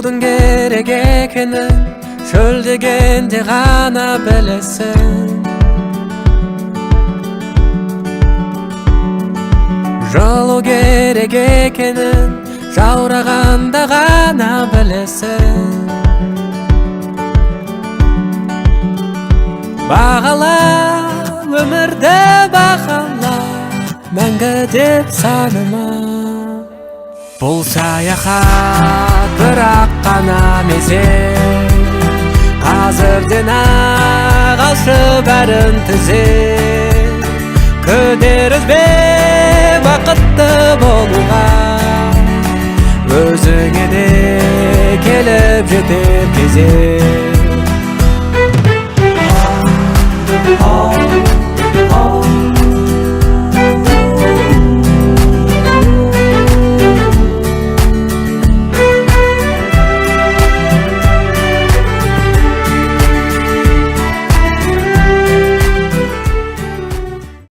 Судың керек екенін шөлдегенде ғана білесің. Жылу керек екенін жаурағанда ғана білесің. Бағала өмірді, бағала, мәңгі деп санама. Бұл саяхат бірақ қана мезет, қазірден ақ алшы бәрін түзет. Күдер үзбе бақытты болуға, өзіңе де келіп жетер кезек.